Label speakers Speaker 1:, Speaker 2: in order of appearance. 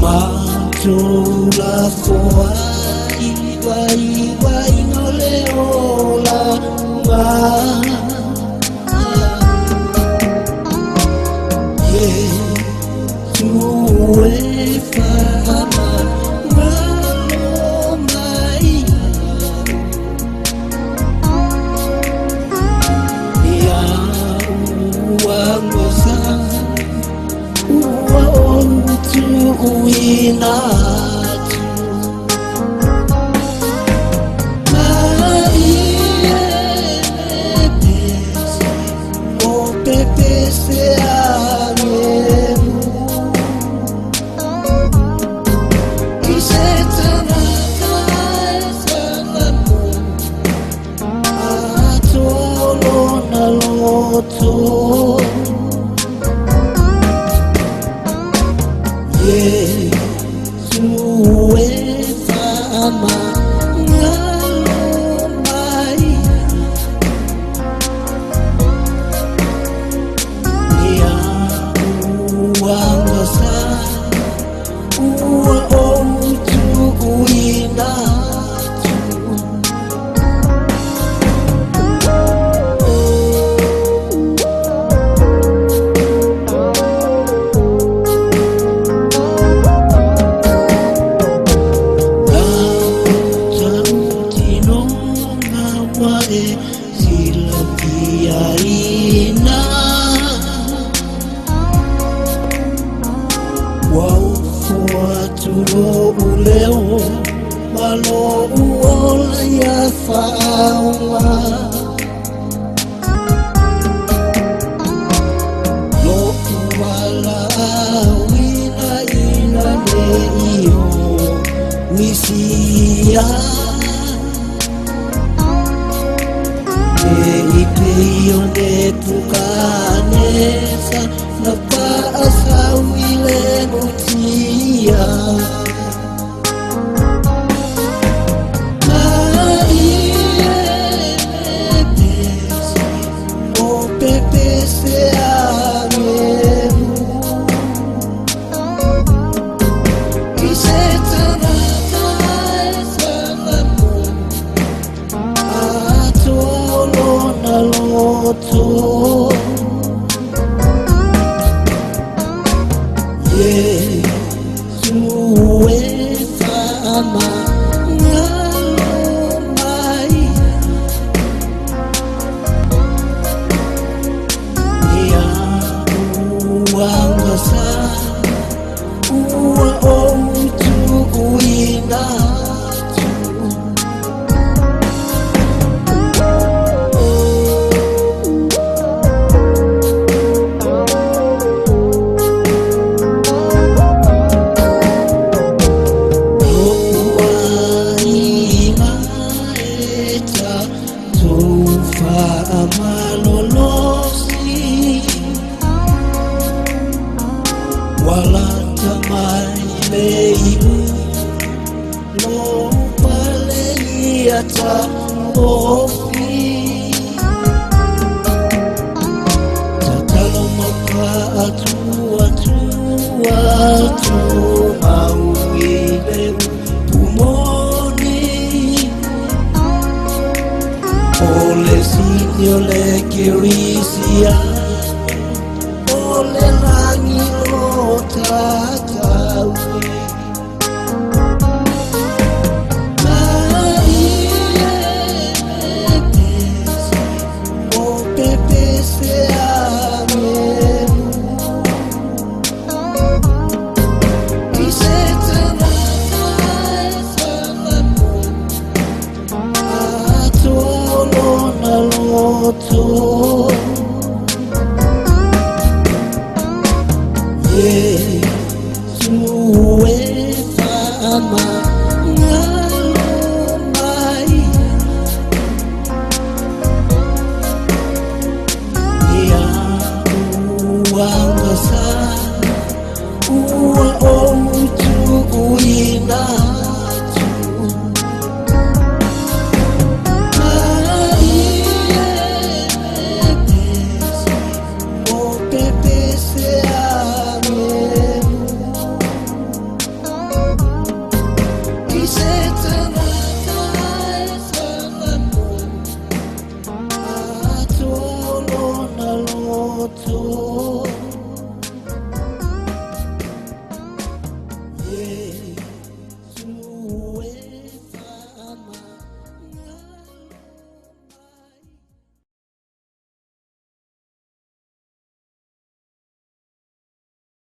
Speaker 1: Matou la foai vai vai no le ola ma ye tu e fama malo mai ia ua ngosa ua ontu uina. Yesu e fama ngalo mai ia ua ngosa ua outu uina. Uleo malo uola ia whaonga lo uala awina ina le io wisia e i peio ne pukanesa na paasau i le mutia. Yesu e fama ngalo mai ia ua ngosa ua outu uina. Wala tamai leiu lo pale ia ta ofi tatalo mapa atu atu atu mau i le pumoni o le sinio le kirisia o le langi lo tataui. Mai e pese o pepese agelu i se tagata e salamu atolo na loto. Yesu e fama ngalo mai ia ua ngosa ua outu uina. Mai e pese o pepese.